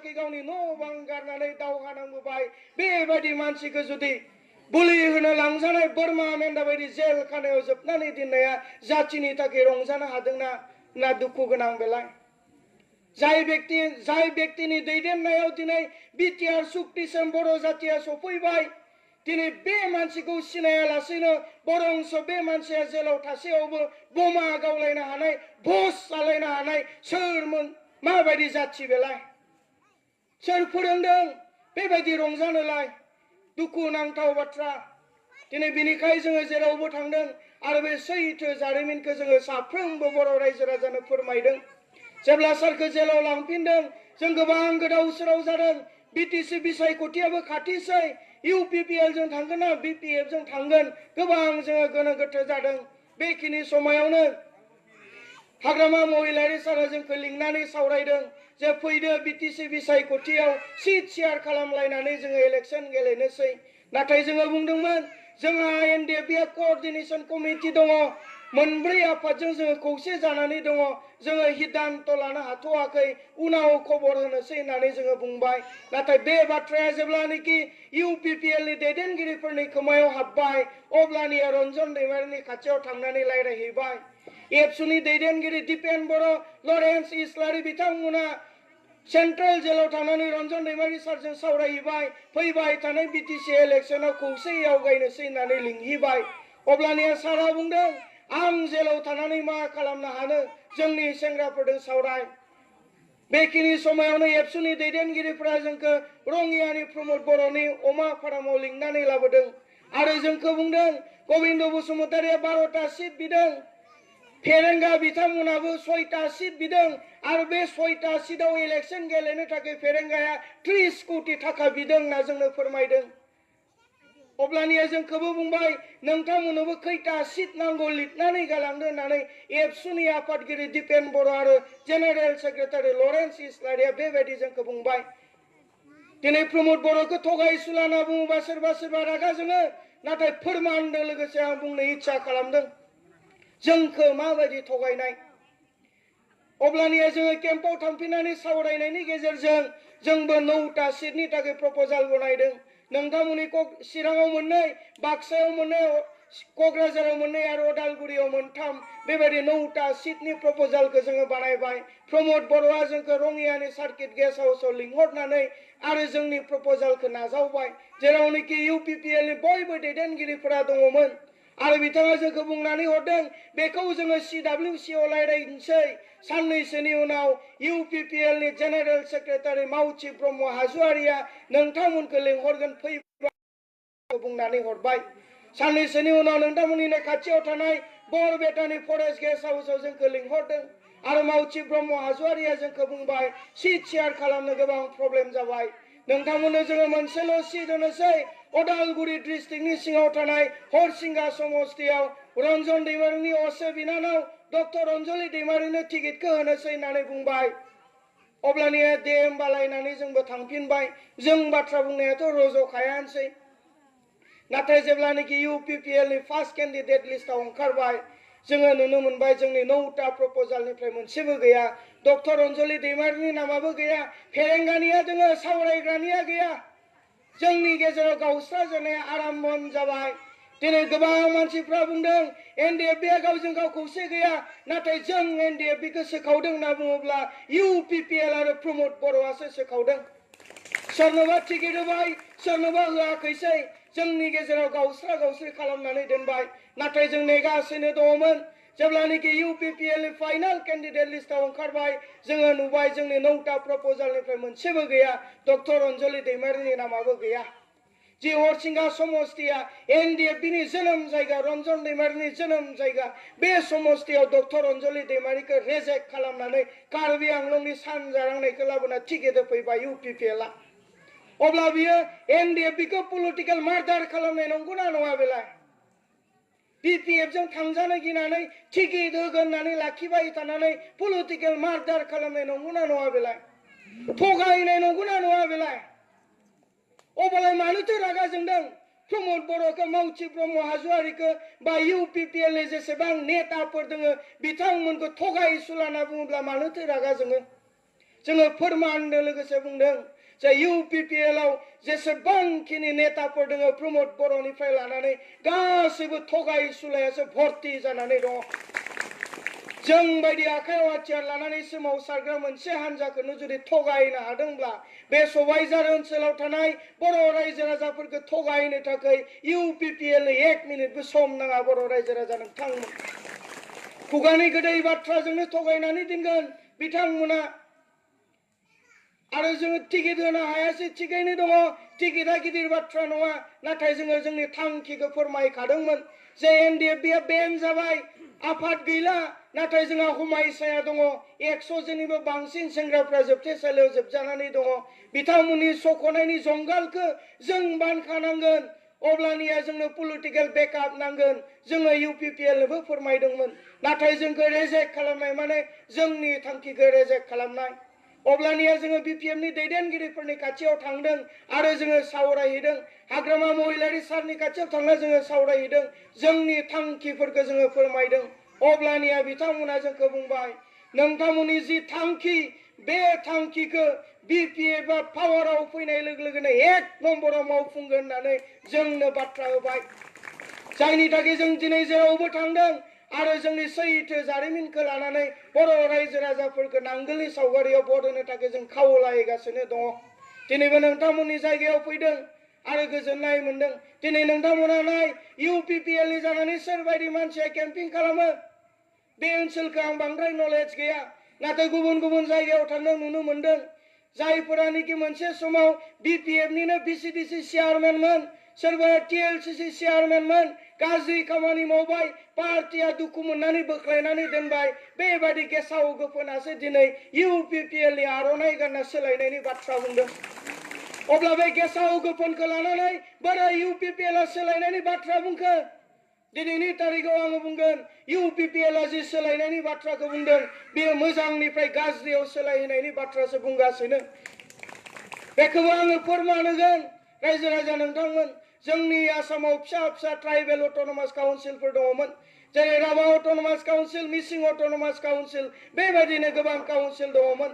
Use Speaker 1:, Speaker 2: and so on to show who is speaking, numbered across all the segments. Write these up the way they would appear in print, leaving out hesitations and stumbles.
Speaker 1: थाखाय गावनि न' बां गारनानै दावहा नांबोबाय बेबायदि मानसिखौ जुदि बुलि होनो लांजानाय बोरमा मेन्दा बायदि जेल खानायाव जोबनानै दोननाया जाथिनि थाखाय रंजानो हादोंना ना दुखु गोनां बेलाय जाय व्यक्तिनि दैदेननायाव दिनै बिटिआर सुक्तिसिम बर' जातिया सफैबाय दिनै बे मानसिखौ सिनायालासेनो बरंस बे मानसिया जेलाव थासेयावबो बमा गावलायनो हानाय भस चालायनो हानाय सोरमोन माबायदि जाथि बेलाय सोर फोरोंदों बेबायदि रंजानोलाय दुखु नांथाव बाथ्रा दिनै बिनिखाय जोङो जेरावबो थांदों आरो बे सैथो जारिमिनखौ जोङो साफ्रोमबो बर' रायजो राजानो फोरमायदों जेब्ला सारखौ जेलाव लांफिनदों जों गोबां गोदाव सोराव जादों बिटिसि बिसायख'थियाबो खाथिसै इउपिपिएल जों थांगोन ना बिपिएफ जों थांगोन गोबां जोङो गोनो गोथो जादों बेखिनि समायावनो हाग्रामा महिलारि सारा जोंखौ लिंनानै सावरायदों जे फैदो बिटिसि बिसायख'थियाव सिट शेयार खालामलायनानै जोङो इलेक्सन गेलेनोसै नाथाय जोङो बुंदोंमोन जोंहा एनडिएफबि कोअर्डिनेशन कमिटि दङ मोनब्रै आफादजों जोङो खौसे जानानै दङ जोङो सिद्धान्त लानो हाथ'वाखै उनाव खबर होनोसै होननानै जोङो बुंबाय नाथाय बे बाथ्राया जेब्लानोखि इउपिपिएलनि दैदेनगिरिफोरनि खोमायाव हाबबाय अब्लानिया रन्जन दैमारिनि खाथियाव थांनानै रायज्लायहैबाय एबसुनि दैदेनगिरि दिपेन बर' लरेन्स इस्लारि बिथांमोना सेन्ट्रेल जेलाव थांनानै रन्जन दैमारि सारजों सावरायहैबाय फैबाय थानाय बिटिसि इलेक्सनाव खौसेयै आवगायनोसै होननानै लिंहैबाय अब्लानिया सारा बुंदों आं जेलाव थानानै मा खालामनो हानो जोंनि सेंग्राफोरजों सावराय बेखिनि समायावनो एबसुनि दैदेनगिरिफोरा जोंखौ रङियानि प्रमद बर'नि अमा फारामाव लिंनानै लाबोदों आरो जोंखौ बुंदों गबिन्द बसुमतारिया 12टा सिट बिदों फेरेंगा बिथांमोनाबो 6टा सिट बिदों आरो बे 6टा सिटआव इलेक्सन गेलेनो थाखाय फेरेंगाया 30 कोटि थाखा बिदों होनना जोंनो फोरमायदों अब्लानिया जोंखौबो बुंबाय नोंथांमोननोबो खैटा सिट नांगौ लिरनानै गालांदो होननानै एबसुनि आफादगिरि दिपेन बर' आरो जेनेरेल सेक्रेटारि लरेन्स इस्लारिया बेबायदि जोंखौ बुंबाय दिनै प्रमद बर'खौ थगायसुला होनना बुङोबा सोरबा रागा जोङो नाथाय फोरमानजों लोगोसे आं बुंनो इच्छा खालामदों जोंखौ माबायदि थगायनाय अब्लानिया जोङो केम्पआव थांफिननानै सावरायनायनि गेजेरजों जोंबो 9टा सिटनि थाखाय प्रप'जाल बनायदों नोंथांमोननि चिराङाव मोननै बाक्सायाव मोननै क'क्राझाराव मोननै आरो उदालगुरियाव मोनथाम बेबायदि 9टा सिटनि प्रप'जालखौ जोङो बानायबाय प्रमद बर'आ जोंखौ रङियानि सार्किट गेस्ट हाउसआव लिंहरनानै आरो जोंनि प्रप'जालखौ नाजावबाय जेरावनोखि इउपिपिएलनि बयबो दैदेनगिरिफोरा दङमोन आरो बिथाङा जोंखौ बुंनानै हरदों बेखौ जोङो सिडब्लिउसिआव रायज्लायनोसै साननैसोनि उनाव इउपिपिएलनि जेनेरेल सेक्रेटारि मावथि ब्रह्म हाज'वारिया नोंथांमोनखौ लिंहरगोन फै बुंनानै हरबाय साननैसोनि उनाव नोंथांमोननिनो खाथियाव थानाय बरपेटानि फरेस्ट गेस्ट हाउसआव जोंखौ लिंहरदों आरो मावथि ब्रह्म हाज'वारिया जोंखौ बुंबाय सिट शेयार खालामनो गोबां प्रब्लेम जाबाय नोंथांमोननो जोङो मोनसेल' सिट होनोसै उदालगुरि डिस्ट्रिक्टनि सिङाव थानाय हरसिंगा समस्तियाव रन्जन दैमारिनि असे बिनानाव डक्टर अनजलि दैमारिनो टिकेटखौ होनोसै होननानै बुंबाय अब्लानिया दे होमबालाय होननानै जोंबो थांफिनबाय जों बाथ्रा बुंनायाथ' रज'खायानोसै नाथाय जेब्लानोखि इउपिपिएलनि फार्स्ट केन्डिडेट लिस्टआव ओंखारबाय जोङो नुनो मोनबाय जोंनि 9टा प्रप'जालनिफ्राय मोनसेबो गैया डक्टर अनजलि दैमारिनि नामाबो गैया फेरेंगानिया दोङो सावरायग्रानिया गैया जोंनि गेजेराव गावस्राजानाया आराम्भ जाबाय दिनै गोबां मानसिफ्रा बुंदों एनडिएफबिआ गावजों गाव खौसे गैया नाथाय जों एनडिएफबिखौ सोखावदों होनना बुङोब्ला इउपिपिएल आरो प्रमद बर'आसो सोखावदों सोरनोबा टिकेट होबाय सोरनोबा होआखैसै जोंनि गेजेराव गावस्रा गावस्रि खालामनानै दोनबाय नाथाय जों नेगासिनो दङमोन जेब्लानोखि इउपिपिएलनि फाइनाल केन्डिडेट लिस्टआव ओंखारबाय जोङो नुबाय जोंनि 9टा प्रप'जालनिफ्राय मोनसेबो गैया डक्टर अनजलि दैमारिनि नामाबो गैया जि हरसिंगा समस्तिया एनडिएफबिनि जोनोम जायगा रन्जन दैमारिनि जोनोम जायगा बे समस्तियाव डक्टर अनजलि दैमारिखौ रेजेक्ट खालामनानै कार्बि आंलंनि सानजा नांनायखौ लाबोना टिकेट होफैबाय इउपिपिएलआ अब्ला बियो एनडिएफबिखौ पलिटिकेल मार्डार खालामनाय नंगौना नङा बेलाय बिपिएफजों थांजानो गिनानै टिकेट होगोन होननानै लाखिबाय थानानै पलिटिकेल मार्डार खालामनाय नंगौना नङा बेलाय थगायनाय नंगौना नङा बेलाय अब्लालाय मानोथो रागा जोंदों प्रमद बर'खौ मावथि ब्रह्म हाज'वारिखौ बा इउपिपिएलनि जेसेबां नेताफोर दङ बिथांमोनखौ थगायसुला होनना बुङोब्ला मानोथो रागा जोङो जोङो फोरमाननो लोगोसे बुंदों जे UPPL आव जेसेबांखिनि नेताफोर दङ प्रमद बर'निफ्राय लानानै गासैबो थगाय सुलायासो भर्ति जानानै दङ जों बायदि आखायाव हाथियार लानानै सोमावसारग्रा मोनसे हान्जाखौनो जुदि थगायनो हादोंब्ला बे सबायझार ओनसोलाव थानाय बर' रायजो राजाफोरखौ थगायनो थाखाय UPPL नो 1 मिनिटबो सम नाङा बर' रायजो राजा नोंथांमोन खुगानि गोदै बाथ्राजोंनो थगायनानै दोनगोन बिथांमोना आरो जोङो टिकेट होनो हायासै थिगैनो दङ टिकेटआ गिदिर बाथ्रा नङा नाथाय जोङो जोंनि थांखिखौ फोरमायखादोंमोन जे NDFB आ बेन जाबाय आफाद गैला नाथाय जोंहा हुमायसाया दङ 100 जननिबो बांसिन सेंग्राफ्रा जोबथेसालियाव जोबजानानै दङ बिथांमोननि सख'नायनि जंगालखौ जों बानखानांगोन अब्लानिया जोंनो पलिटिकल बेकआप नांगोन जोङो UPPL नोबो फोरमायदोंमोन नाथाय जोंखौ रेजेक्ट खालामनाय माने जोंनि थांखिखौ रेजेक्ट खालामनाय अब्लानिया जोङो BPM नि दैदेनगिरिफोरनि खाथियाव थांदों आरो जोङो सावरायहैदों हाग्रामा महिलारि सारनि खाथियाव थांना जोङो सावरायहैदों जोंनि थांखिफोरखौ जोङो फोरमायदों अब्लानिया बिथांमोना जोंखौ बुंबाय नोंथांमोननि जि थांखि बे थांखिखौ BPF आ पावाराव फैनाय लोगो लोगोनो 1 नम्बराव मावफुंगोन होननानै जोंनो बाथ्रा होबाय जायनि थाखाय जों दिनै जेरावबो थांदों आरो जोंनि सैथो जारिमिनखौ लानानै बर' रायजो राजाफोरखौ नांगोलनि सावगारियाव भट होनो थाखाय जों खावलायगासिनो दङ दिनैबो नोंथांमोननि जायगायाव फैदों आरो गोजोननाय मोनदों दिनै नोंथांमोना नाय UPPL नि जानानै सोरबायदि मानसिया केम्पिं खालामो बे ओनसोलखौ आं बांद्राय नलेज गैया नाथाय गुबुन गुबुन जायगायाव थांनो नुनो मोनदों जायफोरानोखि मोनसे समाव BPF निनो BCDC चेयारमेनमोन सोरबाया TLCC चेयारमेनमोन गाज्रि खामानि मावबाय पार्टिया दुखु मोननानै बोख्लायनानै दोनबाय बेबायदि गेसाव गोफोनासो दिनै UPPL नि आर'नाइ गानना सोलायनायनि बाथ्रा बुंदों अब्ला बे गेसाव गोफोनखौ लानानै बोरै UPPL आ सोलायनायनि बाथ्रा बुंखो दिनैनि तारिखाव आङो बुंगोन UPPL आ जि सोलायनायनि बाथ्राखौ बुंदों बेयो मोजांनिफ्राय गाज्रियाव सोलायहोनायनि बाथ्रासो बुंगासिनो बेखौबो आङो फोरमान होगोन रायजो राजा नोंथांमोन जोंनि आसामाव फिसा फिसा ट्राइबेल अट'नमास काउन्सिलफोर दङमोन जेरै राभा अट'नमास काउन्सिल मिसिं अट'नमास काउन्सिल बेबायदिनो गोबां काउन्सिल दङमोन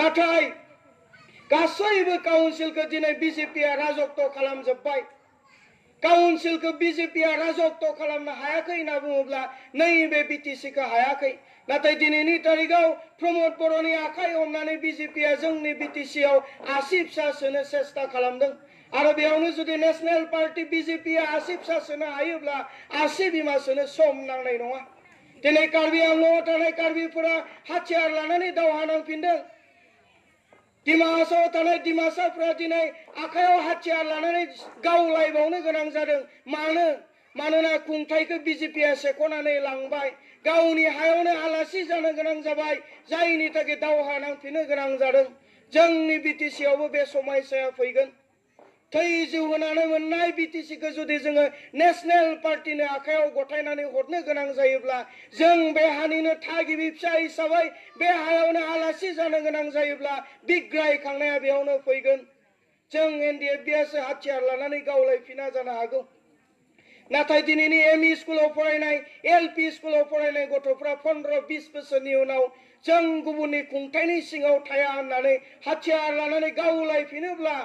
Speaker 1: नाथाय गासैबो काउन्सिलखौ दिनै BJP आ राजत्व खालामजोब्बाय काउन्सिलखौ BJP आ राजत्व खालामनो हायाखै होनना बुङोब्ला नैबे BTC खौ हायाखै नाथाय दिनैनि तारिखाव प्रमद बर'नि आखाइ हमनानै BJP आ जोंनि BTC आव आसि फिसा सोनो सेस्था खालामदों आरो बेयावनो जुदि नेशनेल पार्टी BJP आ आसि फिसा सोनो हायोब्ला आसि बिमा सोनो सम नांनाय नङा दिनै कार्बि आंलंआव थानाय कार्बिफोरा हाथियार लानानै दावहा नांफिनदों डिमा हासावआव थानाय डिमासाफ्रा दिनै आखायाव हाथियार लानानै गावलायबावनो गोनां जादों मानोना खुंथायखौ BJP आ सेख'नानै लांबाय गावनि हायावनो आलासि जानो गोनां जाबाय जायनि थाखाय दावहा नांफिननो गोनां जादों जोंनि BTC आवबो बे समयसाया फैगोन थै जिउ होनानै मोननाय BTC खौ जुदि जोङो नेशनेल पार्टीनो आखायाव गथायनानै हरनो गोनां जायोब्ला जों बे हानिनो थागिबि फिसा हिसाबै बे हायावनो आलासि जानो गोनां जायोब्ला बिग्रायखांनाया बेयावनो फैगोन जों NDFB आसो हाथियार लानानै गावलायफिना जानो हागौ नाथाय दिनैनि ME स्कुलाव फरायनाय LP स्कुलाव फरायनाय गथ'फ्रा 15-20 बोसोरनि उनाव जों गुबुननि खुंथायनि सिङाव थाया होननानै हाथियार लानानै गावलायफिनोब्ला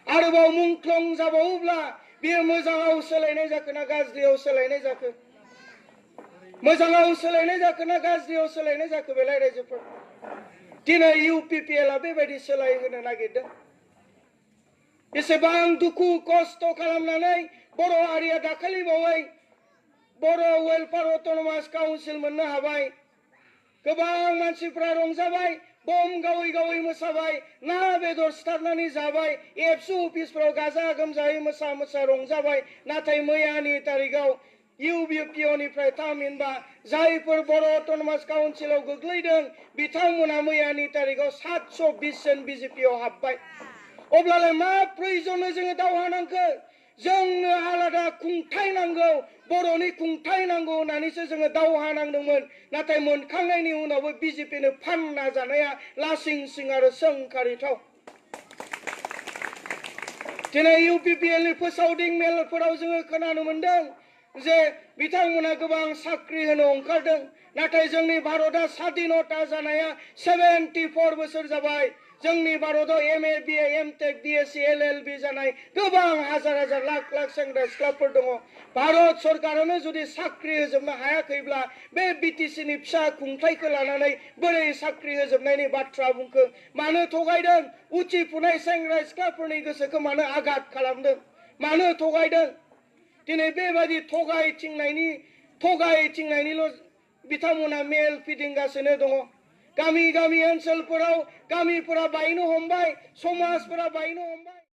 Speaker 1: आरोबाव मुंख्लं जाबावोब्ला बेयो मोजाङाव सोलायनाय जाखो ना गाज्रियाव सोलायनाय जाखो मोजाङाव सोलायनाय जाखो ना गाज्रियाव सोलायनाय जाखो बेलाय रायजोफोर दिनै UPPL आ बेबायदि सोलायहोनो नागिरदों बेसेबां दुखु खस्थ' खालामनानै बर' हारिया दाखालि बावै बर' वेलफेयार अट'नमास काउन्सिल मोननो हाबाय गोबां मानसिफ्रा रंजाबाय बम गावै गावै मोसाबाय ना बेदर सिथारनानै जाबाय एबसु अफिसफ्राव गाजा गोमजायै मोसा रंजाबाय नाथाय मैयानि तारिखाव UPPO निफ्राय थामहिनबा जायफोर बर' अट'नमास काउन्सिलाव गोग्लैदों बिथांमोना मैयानि तारिखाव 720 जन BJP आव हाबबाय अब्लालाय मा प्रयोजननो जोङो दावहा नांखो जोंनो आलादा खुंथाय नांगौ बर'नि खुंथाय नांगौ होननानैसो जोङो दावहा नांदोंमोन नाथाय मोनखांनायनि उनावबो BJP नो फानना जानाया लासिं सिं आरो सोंखारिथाव दिनै UPPL नि फोसावदिं मेलफोराव जोङो खोनानो मोनदों जे बिथांमोना गोबां साख्रि होनो ओंखारदों नाथाय जोंनि भारतआ स्वाधीनता जानाया 74 बोसोर जाबाय जोंनि भारतआव MA BA MTech DSc LLB जानाय गोबां हाजार हाजार लाख लाख सेंग्रा सिख्लाफोर दङ भारत सरकारानो जुदि साख्रि होजोबनो हायाखैब्ला बे BTC नि फिसा खुंथायखौ लानानै बोरै साख्रि होजोबनायनि बाथ्रा बुंखो मानो थगायदों उथिफुनाय सेंग्रा सिख्लाफोरनि गोसोखौ मानो आघात खालामदों मानो थगायदों दिनै बेबायदि थगायथिंनायनिल' बिथांमोना मेल फिदिंगासिनो दङ गामि गामि ओनसोलफोराव गामिफोरा बायनो हमबाय समाजफोरा बायनो हमबाय